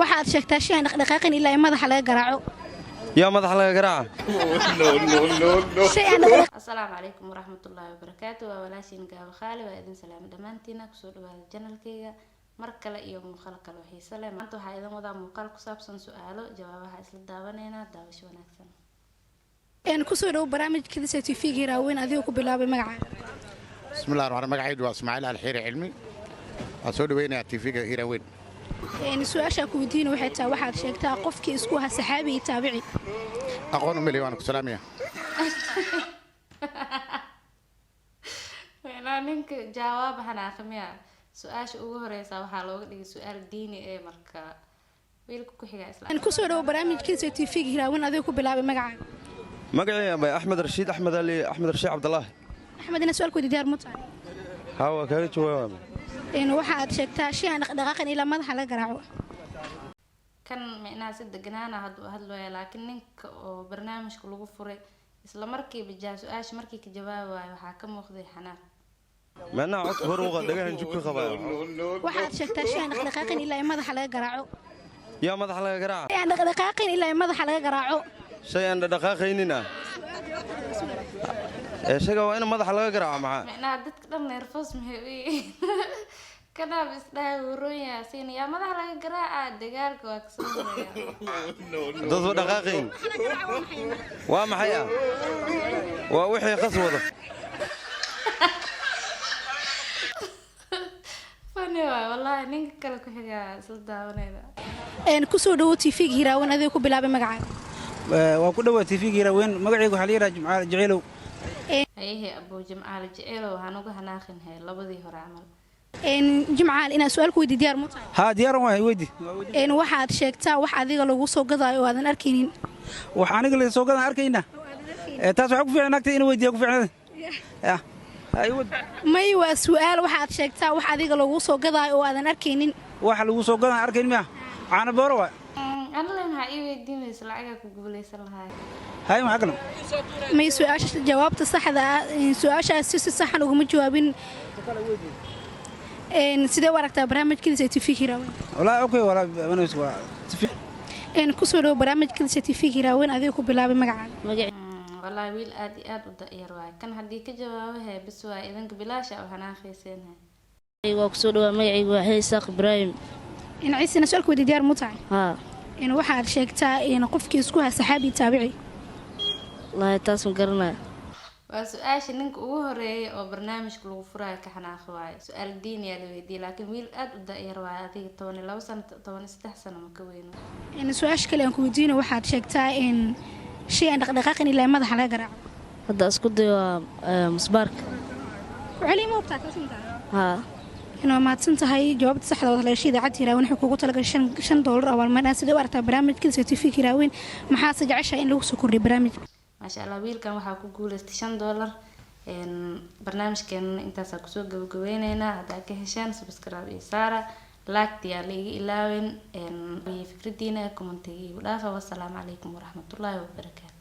Waxaad sheegtaa shay aan dhaqdhaqaaqin ilaa in madaxa laga garaaco. Yaa madaxa laga garaaca? Shay aan dhaqdhaqaaqin. Asalaamu calaykum waraxmatullaahi wabarakaatu. Waa walaashiin Gaabo Khaali. Waa idin salaamay dhammaantiina. Kusoo dhawaada channelkayga mar kale iyo muuqaal kale oo xiiso leh. Maanta waxaa idin wadaa muuqaal ku saabsan su-aalo, jawaabaha isla daawaneynaa. Daawasho wanaagsan. Kusoo dhowo barnaamijka Kadisa TV Hiraaweyn, adigoo ku bilaabay magacaaga. Bismillahi raxmaan. Magacaydu waa Ismaaciil Alxiiri Cilmi. Waan soo dhaweynayaa TV-ga Hiiraaweyn. Su-aashaa ku weydiina waxay tahay: waxaad sheegtaa qofkii isku ahaa saxaabi iyo taabici. Aqoon umeli, waan ku salaamaya. Micnaa ninka jawaab xanaaqi miya? Su-aasha ugu horeysa waxaa looga dhigay su-aal diini ee marka wiilka ku xigaa isla. Kusoo dhowo barnaamijka Kadisa TV Hiraaweyn, adigoo ku bilaabay magacaaga. Magacii bay Axmed Rashiid Axmed Ali, Axmed Rashiid Cabdalaahi. Axmed, ina su-aal ku weydiin diyaar mu tahay? Haa, waa kaaga jawaaba. Waxaad sheegtaa shay aan dhaqdhaqaaqin ilaa madaxa laga garaaco. Kan micnaha si deganaana hadduu hadlaya, laakiin ninka oo barnaamijka lagu furay isla markiiba jaa su-aasha markii ka jawaabi waayo waxaa ka muuqday xanaaq. Micnaha codka hor uqa dhagahan jug ka qabaya. Waxaad sheegtaa shay aan dhaqdhaqaaqin ilaa in madaxa laga garaaco. Yaa madaxa laga garaaca? Shay aan dhaqdhaqaaqin ilaa in madaxa laga garaaco. Shay aan dhaqaaqaynin ah ee shayga waa in madaxa laga garaaco, maxaa? Micnaha dadka dhan nervous maxay u yihiin? Kanaab isdhahay wuronya siin, yaa madaxa laga garaaca? Dagaalka waa kasoo horeeya. Dadba dhaqaaqayn waa maxay ah? Waa wixii qas wado. Funny waay wallahi. Ninka kale ku xigaa isla daawanayda. Kusoo dhowo TV Hiraaweyn, adigoo ku bilaabay magacaaga. Waa ku dhawaa TV Hiiraaweyn. Magacaygu waxaa la yidhaha Jimcaale Jaceylow. Hayehe, abuu Jimcaale Jeceelow, waxaan uga xanaaqin hay labadii hore camal. Jimcaal, inaan su-aal ku weydiin diyaar mu tahay? Haa, diyaaran waay, weydi. Waxaad sheegtaa wax adiga lagu soo gadaayo oo aadan arkaynin. Wax aniga la soo gadaan arkayna? Taas waxaa ku fiican naagta ina weydiiya ku fiicnada. Hay wad. May, waa su-aal. Waxaad sheegtaa wax adiga lagu soo gadaayo oo aadan arkaynin. Wax lagu soo gadaan arkayn miya? Caano booro waay. Anile maxaa ii weydiinaysa? Lacagaa ku guulaysan lahaay. Hay, maxaa kale? May, su-aasha jawaabta saxda ah, su-aashaas si saxan uguma jawaabin. Sidee u aragtaa barnaamijkadiisa TV Hiraaweyn? Walaa okay, walaa barnaamijka waa Kusoo dhowo barnaamijkadiisa TV Hiraaweyn, adigoo ku bilaabay magacaaga. Wallaahi wiil aad iyo aad u da-yar waay kan. Haddii ka jawaabo hee, bis waay, idinka bilaasha u xanaaqayseen he. Waa kusoo dhawaa. Magacaygu waa Xiisaaq Ibraahim. Ciisina su-aalka weydiin diyaar mu tahay? Haa. Waxaad sheegtaa in qofkii isku ahaa saxaabi iyo taabici. Wallaahi taas ma garanaya. Waa su-aasha ninka ugu horeeyay oo barnaamijka lagu furaayo ka xanaaqi waayo. Su-aal diiniyaa la weydiiyey, laakiin wiil aad u da-yar waayo, adiga 12 sano, 13 sano ma ka weyno. Su-aasha kale aan ku weydiino: waxaad sheegtaa in shay aan dhaqdhaqaaqin ilaa madaxa laga garaaco. Hadda isku dayo, waa musbaarka. Ku celi, ma hubtaa taas intaa? Haa. Inaa mahadsan tahay. Jawaabta saxda wad haleeshay idaacadda Hiraaweyn waxay kugu talagashay $5 abaalmarin. Sidee u aragtaa barnaamijka TV Hiraaweyn? Maxaase jeceshahay in lagu soo kordhiyo barnaamijka? Maasha Allah, wiilkan waxaa ku guuleystay $5. Barnaamijkeenana intaasaa kusoo gabagabeyneynaa. Haddaa ka heshaan, subscribe iyo saara, like yaa la iga ilaawin. Fikradiina commentiga igu dhaafa. Wasalaamu calaykum waraxmatullaahi wabarakaatu.